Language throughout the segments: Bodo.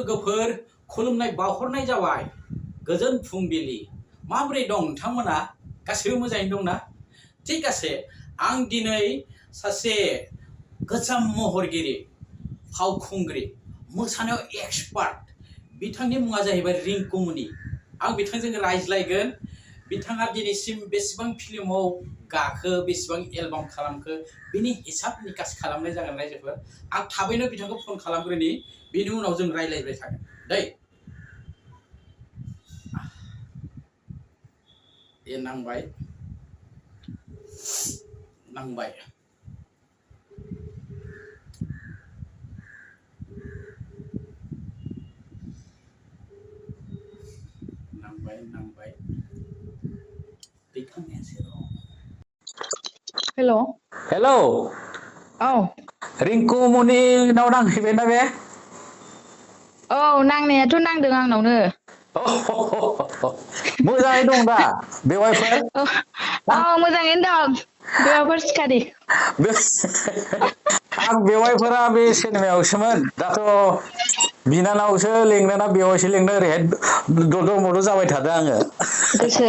लोगोफोर खुलुमनाय बावहरनाय जाबाय गोजोन फुंबिलि माबोरै दं नोंथांमोना गासैबो मोजाङै दंना ठीक আছে आं दिनै सासे गोजाम महरगिरि फावखुंग्रि मोसानायाव एक्सपार्ट बिथांनि मुङा जाहैबाय रिंकु मनि आं बिथांजों रायज्लायगोन बिथाङा दिनैसिम बेसेबां फिल्माव गाखो बेसेबां एलबाम खालामखो बिनि हिसाब निकास खालामनाय जागोन रायजोफोर आं थाबैनो बिथांखौ फन खालामग्रोनि बेनि उनाव जों रायज्लायबाय थागोन दै ए नांबाय नांबाय नांबाय हेलौ हेलौ औ रिंकु मनि नाव नांहैबायना बे औ नांनायाथ' नांदों आंनावनो मोजाङै दं दा बेवाइफोर औ मोजाङैनो दं बेवाइफोर सिखारि आं बेवाइफोरा बे सिनेमायावसोमोन दाथ' बिनानावसो लेंनो ना बेवाइसो लेंनो ओरैहाय दद' मद' जाबाय थादों आङो गोसो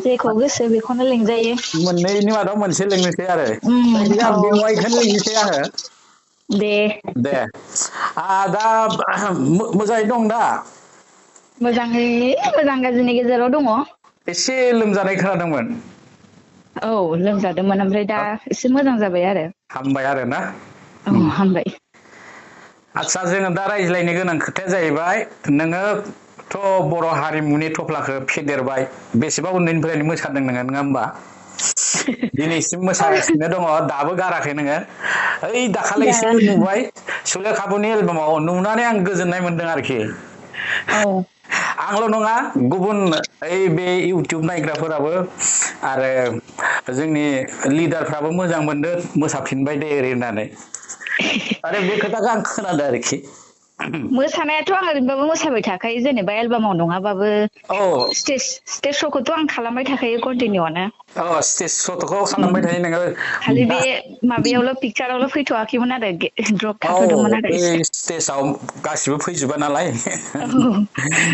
जेखौ गोसो बेखौनो लिंजायो मोननैनि मादाव मोनसे लिंनोसै आरो औ जायखिजाया आं बेवाइखौनो लिंनोसै आङो दे दा मोजाङै दं दा मोजाङै मोजां गाज्रिनि गेजेराव दङ एसे लोमजानाय खोनादोंमोन औ लोमजादोंमोन ओमफ्राय दा एसे मोजां जाबाय आरो हामबाय आरो ना औ हामबाय आदसा जोङो दा रायज्लायनो गोनां खोथाया जाहैबाय नोङोथ' बर' हारिमुनि थफ्लाखौ फेदेरबाय बेसेबा उन्दैनिफ्रायनो मोसादों नोङो नङा होमबा दिनैसिम मोसागासिनो दङ दाबो गाराखै नोङो ओइ दाखालिसो नुबाय सुलेखाबुनि एलबामाव नुनानै आं गोजोननाय मोनदों आरोखि औ आंल' नङा गुबुन ओइ बे इउटुब नायग्राफोराबो आरो जोंनि लिडारफ्राबो मोजां मोनदों मोसाफिनबाय दे ओरै होननानै आरो बे खोथाखौ आं खोनादों आरोखि मोसानायाथ' आं ओरैनोबाबो मोसाबाय थाखायो जेनेबा एलबामाव नङाबाबो औ स्टेज श'खौथ' आं खालामबाय थाखायो कन्टिनिउआनो औ स्टेज श'खौ खालामबाय थायो नोङो खालि दा बे माबायावल' पिक्सारावल' फैथ'वाखैमोन आरो द्रप औ थाथ'दोंमोन आरो बै एसे स्टेजाव गासिबो फैजोबा नालाय औ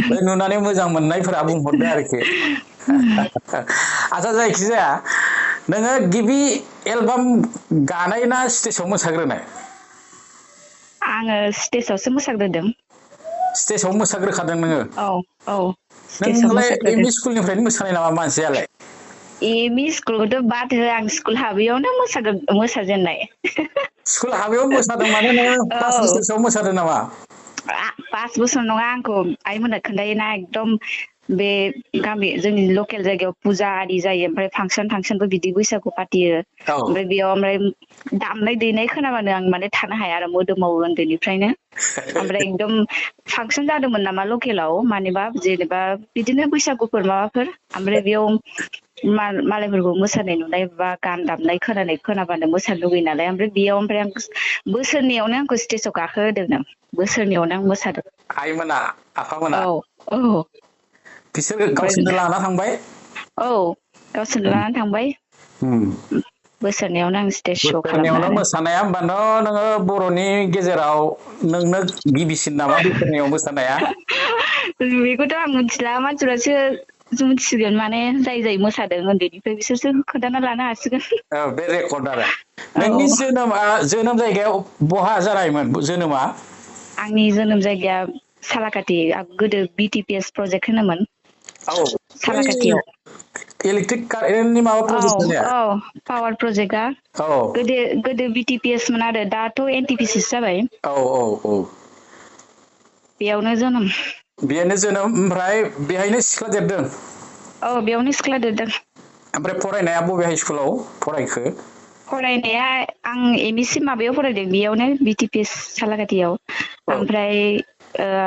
बे नुनानै मोजां मोननायफोरा बुंहरदो आरोखि आच्चा जायखिजाया नोङो गिबि एलबाम गानाय ना स्टेजाव मोसाग्रोनाय आङो स्टेजावसो मोसाग्रोदों स्टेजाव मोसाग्रोखादों नोङो औ औ स्टेजाव नोंलाय मोसाग्रोदों एम इ स्कुलनिफ्रायनो मोसानाय नामा मानसियालाय एम इ स्कुलखौथ' बाद हो आं स्कुल हाबैयावनो मोसाजेननाय स्कुल हाबैयाव मोसादों माने नोङो पास औ बोसोरसोआव मोसादों नामा 5 बोसोर नङा आंखौ आइमोनहा खोन्थायोना एकदम बे गामि जोंनि लकेल जायगायाव फुजा आरि जायो ओमफ्राय फांसनबो बिदि बैसागु फाथियो औ ओमफ्राय बेयाव ओमफ्राय दामनाय देनाय खोनाबानो आं माने थानो हाया आरो मोदोमाव उन्दैनिफ्रायनो ओमफ्राय एकदम फांसन जादोंमोन नामा लकेलाव मानिबा जेनेबा बिदिनो बैसागुफोर माबाफोर ओमफ्राय बेयाव मालायफोरखौ मोसानाय नुनाय बा गान दामनाय खोनाबानो मोसानो लुगैयो नालाय ओमफ्राय आं बोसोरनैयावनो आंखौ स्टेजाव गाखो होदों बोसोरनैयावनो आं मोसादों आइमोना आफामोना औ औ बिसोर ओमफ्राय गावसोरनो लाना थांबाय औ गावसोरनो लानानै थांबाय बोसोरनैयावनो आं स्टेज श' खालामनो बोसोरनियावनो आरो मोसानाया होमबानो नोङो बर'नि गेजेराव नोंनो गिबिसिन नामा बोसोरनियाव मोसानाया बेखौथ' आं मिथिला मानसिफ्रासो मिथिसिगोन माने जाय मोसादों उन्दैनिफ्राय बिसोरसो खोन्थाना लानो हासिगोन औ बे रेकर्ड आरो नोंनि औ जोनोम जायगायाव बहा जानायमोन जोनोमा आंनि जोनोम जायगाया सालाकाथि गोदो बिटि पि एस प्रजेक्ट होनोमोन औ बै सालाकाथियाव इलेक्ट्रिक कारेन्टनि माबा प्रजेक्ट होनाया औ पावार प्रजेक्टआ औ गोदो बिटि पि एस मोन आरो दाथ' एन टि पि सि सो जाबाय औ औ औ बेयावनो जोनोम बेनो जोनोम ओमफ्राय बेहायनो सिख्ला देरदों औ बेयावनो सिख्ला देरदों ओमफ्राय फरायनाया बबे हाइ स्कुलाव फरायखो फरायनाया आं एम इ सिम माबायाव फरायदों बेयावनो बि टि पि एस सालाकाथियाव औ ओमफ्राय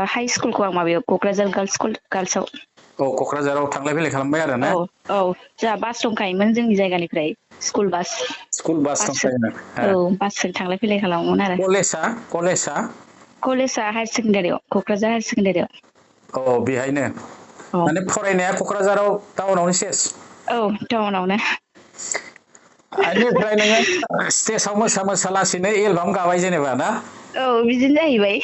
हाइ स्कुलखौ आं माबायाव क'क्राझार गार्लसआव औ क'क्राझाराव थांलाय फैलाय खालामबाय आरो ना औ जोंहा बास दंखायोमोन जोंनि जायगानिफ्राय स्कुल बास स्कुल बास दंखायोमोन बासजों थांलाय फैलाय खालामोमोन आरो कलेजआ कलेजआ हायार सेकेण्डारियाव क'क्राझार हायार सेकेण्डारियाव औ बेहायनो औ माने फरायनाया क'क्राझाराव टाउनावनो सेस औ टाउनावनो बेनिफ्राय नोङो स्टेजाव मोसा लासैनो एलबाम गाबाय जेनेबा ना औ बिदिनो जाहैबाय।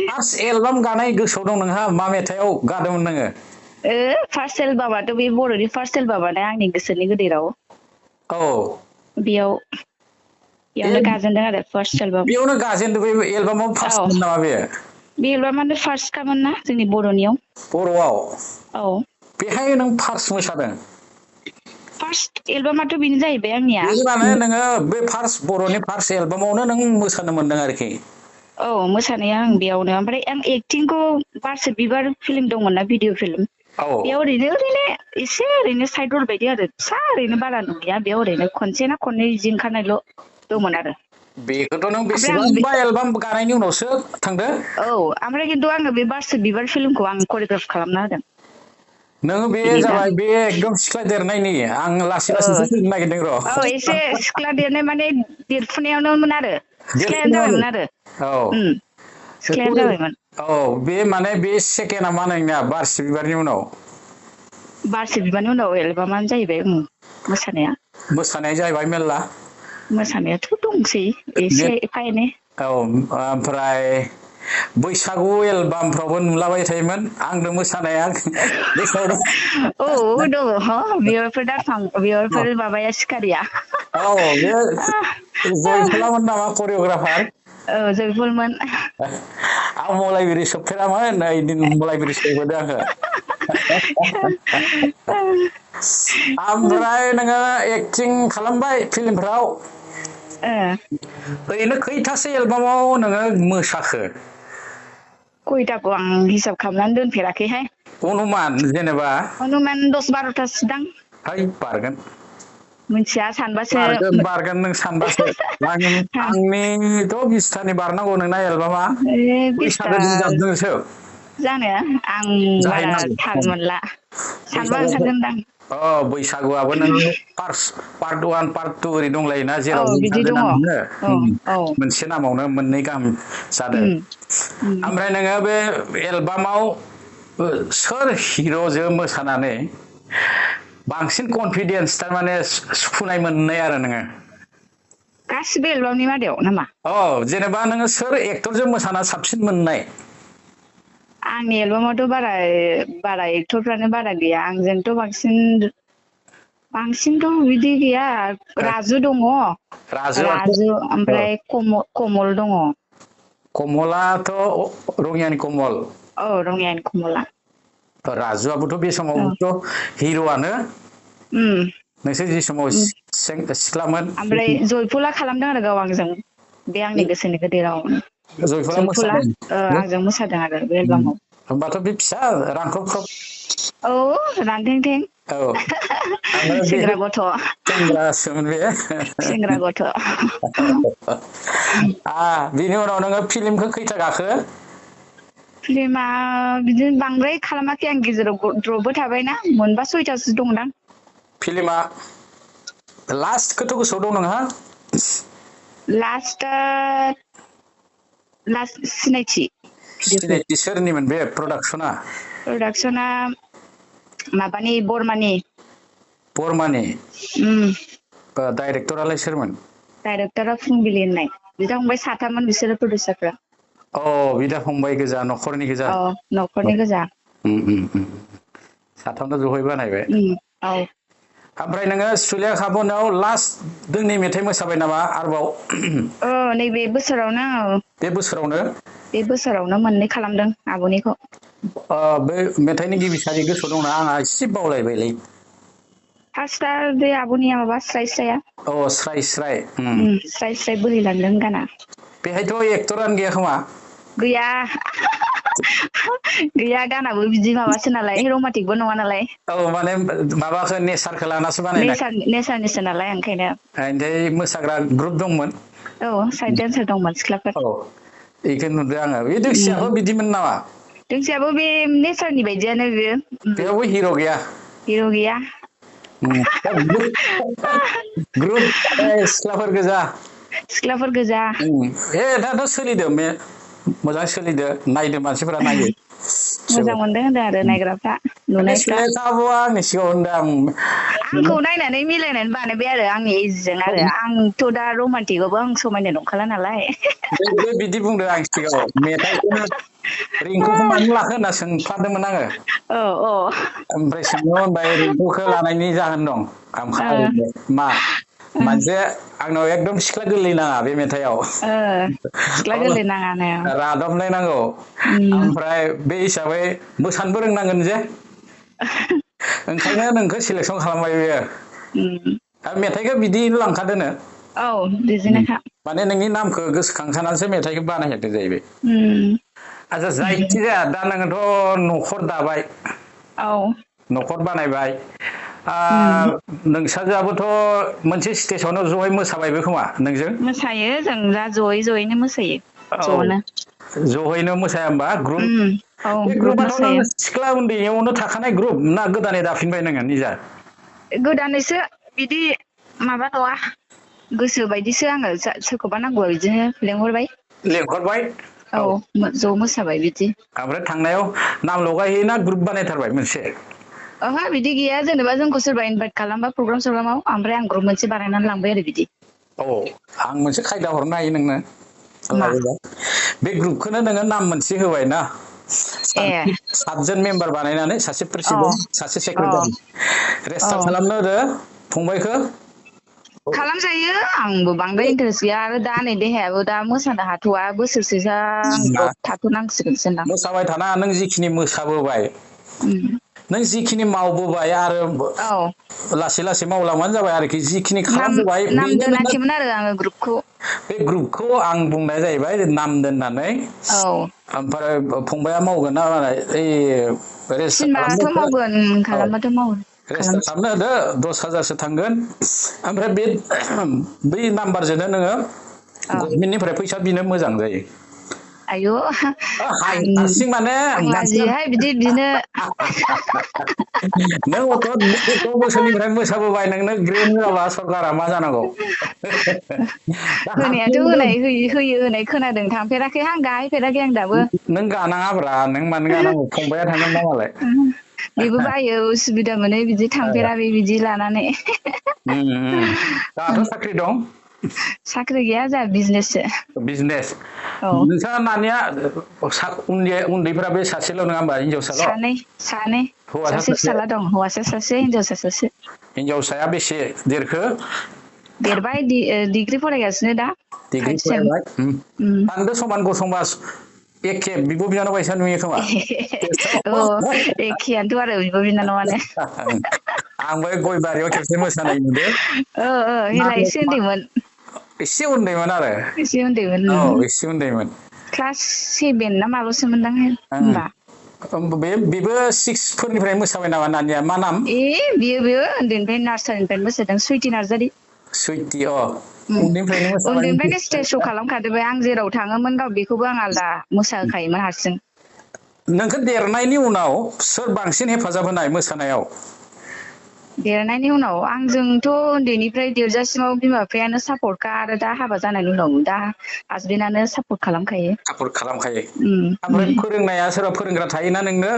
फार्स्ट एलबाम गानाय गोसोआव दं नोंहा मा मेथाइआव गादोंमोन नोङो? फार्स्ट एलबामाथ' बे बर'नि फार्स्ट एलबामानो आंनि गोसोनि गोदैराव। औ बेयावनो गाजेनदों आरो फार्स्ट एलबाम। बेयावनो गाजेनदों बे एलबामाव औ फार्स्टमोन नामा बे? बे एलबामानो फार्स्टखामोन ना जोंनि बर'नियाव। बर'आव औ बेहाय नों फार्स्ट मोसादों? फार्स्ट एलबामाथ' बेनो जाहैबाय आंनिया। बेनि माने नोङो बे फार्स्ट बर'नि फार्स्ट एलबामावनो नों मोसानो मोनदों आरोखि। औ मोसानाया आं बेयावनो ओमफ्राय आं एक्टिंखौ बारसे बिबार फिल्म दंमोन ना भिडिअ फिल्म औ बेयाव ओरैनो एसे ओरैनो साइद रल बायदि आरो फिसा ओरैनो बारा नंलिया बेयाव ओरैनो खनसे ना खननै जि ओंखारनायल' दंमोन आरो। बेखौथ' नों ओमफ्राय आं बे बेसेबांबा एलबाम गानायनि उनावसो थांदो? औ ओमफ्राय खिन्थु आङो बे बारसे बिबार फिल्मखौ आं करियग्राफ खालामना होदों। नोङो बे बिनि गान जाबाय बे एकदम सिख्ला देरनायनि आं लासै लासैसो फैनो नागिरदों औ र'। एसे सिख्ला देरनाय माने देरफुनायावनोमोन आरो सिख्लायानो देरफुनायावनो जाबायमोन आरो औ बेखौ सिख्लायानो जाबायमोन। औ बे माने बे सेकेणडआ मा नोंनिया बारसे बिबारनि उनाव? बारसे बिबारनि उनाव एलबामानो जाहैबाय मोसानाया। मोसानाया जाहैबाय मेरला। मोसानायाथ' दंसै एसे एफा एनै। औ ओमफ्राय बैसागु एलबामफ्रावबो नुलाबाय थायोमोन आंनो मोसानाया गोसोआव दं। औ दङ बेफोर माबाया सिखारिया। औ बे जयफलामोन नामा करिय'ग्राफार? औ जयफलमोन। आं मलायबिरि सोबफेरामोन ओइदिन मलायबिरि सोबहोदों आंखो। ओमफ्राय नोङो एक्टिं खालामबाय फिल्मफ्राव ओरैनो खैथासो एलबामाव नोङो मोसाखो? खयथाखौ आं हिसाब खालामनानै दोनफेराखैहाय। अनुमान जेनेबा? अनुमान 10-12थासो दां। है बारगोन। मिथिया सानबासो बारगोन बारगोन नों सानबासो आंनिथ' 20थानि बारनांगौ नोंना एलबामा बिसथा बैसागो बिजाबजोंसो जानो आं बारा थाल जाहैनांगौ मोनला सानबा बैसागु ओंखारगोनदां। बैसागुआबो नोङो पार्ट 1 पार्ट 2 ओरै दंलायोना औ जेरावबो बिदि ओंखारदों दङ ना औ नोङो औ मोनसे नामावनो मोननै गाहाम जादों ओमफ्राय नोङो बे एलबामाव सोर हिर'जों मोसानानै बांसिन कनफिदेन्स थारमाने सुखुनाय मोननाय आरो नोङो? गासिबो एलबामनि मादाव नामा? जेनेबा नोङो सोर एक्टरजों मोसाना साबसिन मोननाय? आंनि एलबामावथ' बारा एक्टरफ्रानो बारा गैया आंजोंथ' बांसिनथ' बिदि गैया राजु दङ राजुआथ' राजु ओमफ्राय कमल दङ। कमलाथ' रङियानि कमल। औ रङियानि कमला। राजुआबोथ' बे औ समावथ' हिर'आनो। उम नोंसोर जि समाव सिख्लामोन ओमफ्राय जयफला खालामदों आरो गाव आंजों बे आंनि गोसोनि गोदै राव जयफला मोसादों आंजों मोसादों आरो बे एलबामाव। होमबाथ' बे फिसा रांखब ख्रब औ रानथें थें औ ओमफ्राय बे सेंग्रा गथ' सेंग्रासोमोन बे सेंग्रा गथ' बिनि उनाव नोङो फिल्मखौ खैथा गाखो? फिल्मा बिदिनो बांद्राय खालामाखै आं गेजेराव द्रपबो थाबायना मोनबा 6थासो दंदां। फिल्मा लास्टखौथ' गोसोआव दं नोंहा? लास्ट सिनायथि भिडिअफिल्म सिनायथि सोरनिमोन बे प्रडाक्सना? प्रडाक्सना माबानि बरमानि। बरमानि? उम डाइरेक्टरालाय सोरमोन? डाइरेक्टरा फुंबिलि होननाय बिदा फंबाय साथाममोन बिसोरो प्रडिउसारफ्रा। बिदा फंबाय गोजा न'खरनि गोजा। औ न'खरनि गोजा साथामबो जहै बानायबाय। औ ओमफ्राय नोङो सुलेखा खाबोनाव लास्ट दोंनै मेथाइ मोसाबाय नामा आरोबाव? नैबे बोसोरावनो बे बोसोरावनो? बे बोसोरावनो मोननै खालामदों आब'निखौ। बे मेथाइनि गिबि सारि गोसोआव दंना आंहा एसे बावलायबायलै। फार्स्टआ बे आब'निया माबा स्राय स्रायआ। स्राय स्राय स्राय स्राय बोहैलांदों गाना। बेहायथ' एक्टरानो गैया खोमा? गैया गैया गानाबो बिदि माबासो नालाय रमान्टिकबो नङा नालाय। माने माबाखौ नेचारखौ लानासो बानायनाय। नेचारनिसो नालाय ओंखायनो। ओमफ्राय मोसाग्रा ग्रुप दंमोन? औ साइड डेन्सार दंमोन सिख्लाफोर। बेखौ नुदों आङो बे दोंसेयाबो बिदिमोन नामा? दोंसेयाबो बे नेचारनि बायदियानो बेयो। बेयावबो हिर' गैया? हिर' गैया। ग्रुप सिख्लाफोर गोजा। सिख्लाफोर गोजा। दाथ' सोलिदों बे मोजां सोलिदों नायदों मानसिफोरा नायो। मोजां मोनदों होनदों आरो नायग्राफ्रा नुनायफ्रा आंनि सिगाङाव होनदों आंखौ नायनानै मिलायनानै बानायबाय आरो आंनि एजजों आरो आंथ' दा रमान्टिकआवबो आं समायनाय नंखाला नालाय बे बिदि बुंदों आं सिगाङाव मेथाइखौनो रिंकुखौ मानो लाखो होनना सोंफ्लादोंमोन आङो औ औ ओमफ्राय सोंनो होनबाय रिंकुखौ लानायनि जाहोन दं ओमफ्राय मा मोनसे आंनाव एकदम सिख्ला गोरलै नाङा बे मेथाइआव सिख्ला गोरलै नाङानो रादबनाय नांगौ ओमफ्राय बे हिसाबै मोसानोबो रोंनांगोन जे ओंखायनो नोंखौ सेलेकसन खालामबाय बेयो मेथाइखौ बिदिनो लांखादोनो औ बिदिनोखा माने नोंनि नामखौ गोसोखांखानानैसो मेथाइखौ बानायहोदो जाहैबाय आच्छा जायखिजाया दा नोङोथ' न'खर दाबाय औ न'खर बानायबाय नोंसाजोआबोथ' मोनसे स्टेजावनो जयै मोसाबायबो खोमा नोंजों मोसायो जों दा ज'यैनो मोसायो औ ज'नो ज'यैनो मोसाया होमबा ग्रुप औ बे ग्रुप ग्रुपाथ' नों मोसायो सिख्ला उन्दैयावनो थाखानाय ग्रुप ना गोदानै दाफिनबाय नोङो निजा गोदानैसो बिदि माबा नङा गोसो बायदिसो आङो सोरखौबा नांगौबा बिदिनो लेंहरबाय लेंहरबाय औ ज' मोसाबाय बिदि ओमफ्राय थांनायाव नाम लगायहैयोना ग्रुप बानायथारबाय मोनसे ओहो बिदि गैया जेनेबा जोंखौ सोरबा इनभाइट खालामबा प्रग्राम सग्रामाव ओमफ्राय आं ग्रुप मोनसे बानायनानै लांबाय आरो बिदि औ आं मोनसे खायदा हरनो हायो नोंनो मा लायोबा बे ग्रुपखौनो नोङो नाम मोनसे होबाय ना ए सातजन मेम्बार बानायनानै सासे अ प्रेसिडेन्ट सासे अ सेक्रेटारि औ रेजिस्टार खालामनो होदो फंबायखौ खालामजायो आंबो बांद्राय इन्टारेस्ट गैया आरो दा नै देहायाबो दा मोसानो हाथ'वा बोसोरसेसो आं द्रप थाथ'नांसिगोनसोदां मोसाबाय थानाङा नों जिखिनि मोसाबोबाय नों जिखिनि मावबोबाय आरो औ लासै लासै मावलांबानो जाबाय आरोखि जिखिनि नाम खालामबोबाय नाम बेनो नोङो दोनाखैमोन आरो आङो ग्रुपखौ बे ग्रुपखौ आं बुंनाया जाहैबाय नाम दोननानै औ ओमफ्राय फंबाया मावगोन ना ओइ रेजिस्टार थिनबाथ' खालामनो मावगोन औ खालामबाथ' मावो रेजिस्टार खालामनो होदो 10,000सो थांगोन ओमफ्राय बे बै नाम्बारजोंनो नोङो औ गभर्नमेन्टनिफ्राय फैसा बिनो मोजां जायो आयौ हारसिं माने आं मानसिया लाजियोहाय बिदि बिनो नों अथ' बोसोरनिफ्राय मोसाबोबाय नोंनो ग्रेड होआबा सरकारा मा जानांगौ दा होनायाथ' हारसिंनो होयो होनाय खोनादों थांफेराखै आं गाहैफेराखै आं दाबो नों गानाङाब्रा नों मानो गानांगौ फंबाया थांगोन ना मालाय बेबो बायो उसुबिदा मोनो बिदि थांफेराबो बिदि लानानै दाथ' साख्रि दं साख्रि गैया जोंहा बिजनेससो बिजनेस औ नोंथाङा नानिया उन्दैफोरा बे सासेल' नङा होमबा हिनजावसाल' सानै सासे फिसाला दं हौवासा सासे हिनजावसा सासे हिनजावसाया बेसे देरखो देरबाय डिग्रि फरायगासिनो दा डिग्रि थार्ड सेम फरायबाय सानैबो समान गसंबा एखे बिब' बिनानाव बायसा नुयो खोमा औ एखेयानोथ' आरो बिब' बिनानावानो आंबो गय बारियाव खेबसे मोसानाय नुदों हेला एसे उन्दैमोन एसे उन्दैमोन आरो एसे उन्दैमोन औ एसे उन्दैमोन क्लास 7 ना माल'सो मोनदां होमबा बेबो 6 फोरनिफ्राय मोसाबाय नामा नानिया मा नाम बियो उन्दैनिफ्राय नार्सारिनिफ्रायनो मोसादों सुइटि नार्जारि सुइटि उन्दैनिफ्रायनो मोसाबाय उन्दैनिफ्रायनो स्टेज श' खालामखादोंबाय आं जेराव थाङोमोन गाव बेखौबो आं आलादा मोसाहोखायोमोन हारसिं नोंखौ देरनायनि उनाव सोर बांसिन हेफाजाब होनाय मोसानायाव देरनायनि उनाव आंजोंथ' उन्दैनिफ्राय देरजासिमाव बिमा बिफायानो सापर्टखा आरो दा हाबा जानायनि उनाव दा हासबेन्डआनो सापर्ट खालामखायो सापर्ट खालामखायो ओमफ्राय फोरोंनाया सोरबा फोरोंग्रा थायोना नोंनो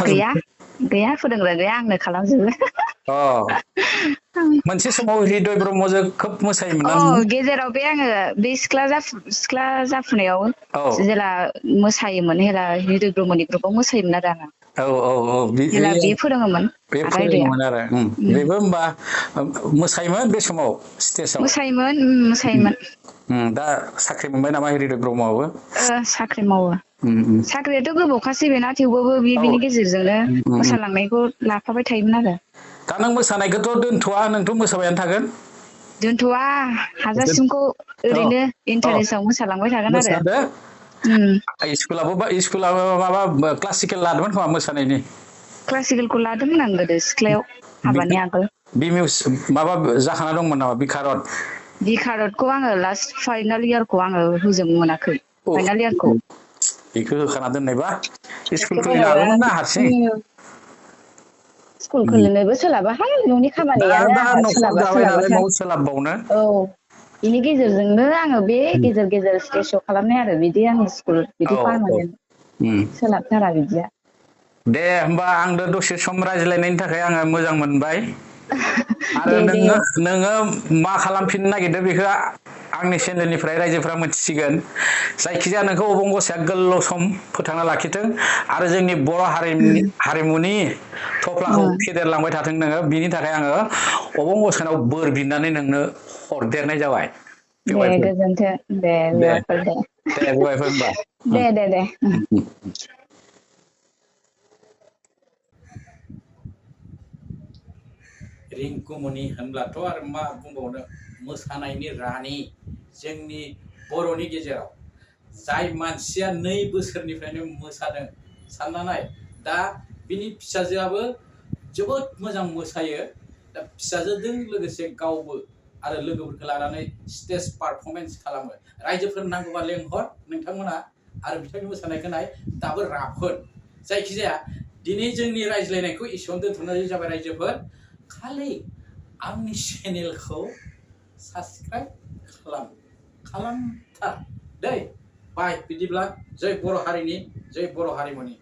गैया रोंखाजोबो गैया फोरोंग्रा गैया आंनो खालामजोबो मोनसे समाव हृदय ब्रह्मजों खोब मोसायोमोन ना नोङो गेजेराव बे आङो बे सिख्ला जाफुनायाव औ जेला मोसायोमोन हेला हृदय ब्रह्मनि ग्रुपाव मोसायोमोन आरो आङो औ हेला बे फोरोङोमोन बे आदा आइदाया फोरोङोमोन आरो बेबो होमबा मोसायोमोन बे समाव स्टेजाव मोसायोमोन दा साख्रि मोनबाय नामा हृदय ब्रह्मआबो साख्रि मावो साख्रियाथ' गोबावखासै बेना थेवबाबो औ बिनि गेजेरजोंनो मोसालांनायखौ लाफाबाय थायोमोन आरो दा नों मोसानायखौथ' दोनथ'वा नोंथ' मोसाबायानो थागोन दोनथ'वा हाजासिमखौ औ ओरैनो औ इन्टारेस्टआव मोसालांबाय थागोन आरो मोसादो स्कुलाबो माबा क्लासिकेल लादोंमोन खोमा मोसानायनि क्लासिकेलखौ लादोंमोन आं गोदो सिख्लायाव हाबानि आगोल माबा जाखाना दंमोन नामा बिखारत बिखारतखौ आङो लास्ट फाइनाल इयारखौ आङो होजोबनो मोनाखै फाइनाल इयारखौ बेखौ होखाना दोननायबा स्कुल बेखौ खुलिनो हागौमोन ना हारसिं स्कुल खुलिनोबो सोलाबाहाय न'नि खामानियानो दा आंहा न'खर जाबाय नालाय सोलाबाथार माव सोलाबबावनो बेनि गेजेरजोंनो आङो बे गेजेर स्टेज श' खालामनाय आरो बिदि आंनि स्कुल औ बिदि औ पारमानेन्ट सोलाबथारा बिदिया दे होमबा आंदो दसे सम रायज्लायनायनि थाखाय आङो मोजां मोनबाय आरो दे दे नोङो मा खालामफिननो नागिरदों बेखौ आंनि चेनेलनिफ्राय रायजोफ्रा मिथिसिगोन जायखिजाया नोंखौ अबंगसाया गोलाव सम फोथांना लाखिथों आरो जोंनि बर' हारिमुनि थफ्लाखौ फेदेरलांबाय थाथों नोङो बिनि थाखाय आङो अबंगसानाव बोर बिनानै नोंनो हरदेरनाय जाबाय दे बेवाइफोर गोजोन्थों दे दे बेवाइफोर दे दे बेवाइफोर होनबा दे रिंकु मनि होनब्लाथ' आरो मा बुंबावनो मोसानायनि रानि जोंनि बर'नि गेजेराव जाय मानसिया 2 बोसोरनिफ्रायनो मोसादों सानना नाय दा बिनि फिसाजोआबो जोबोद मोजां मोसायो दा फिसाजोजों लोगोसे गावबो आरो लोगोफोरखौ लानानै स्टेज पारफरमेन्स खालामो रायजोफोर नांगौबा लेंहर नोंथांमोना आरो बिथांनि मोसानायखौ नाय दाबो राफोद जायखिजाया दिनै जोंनि रायज्लायनायखौ एसेयावनो दोनथ'नाय जाबाय रायजोफोर खालि आंनि चेनेलखौ साबस्क्राइब खालामथार दै बाय बिदिब्ला जय बर' हारिनि जय बर' हारिमुनि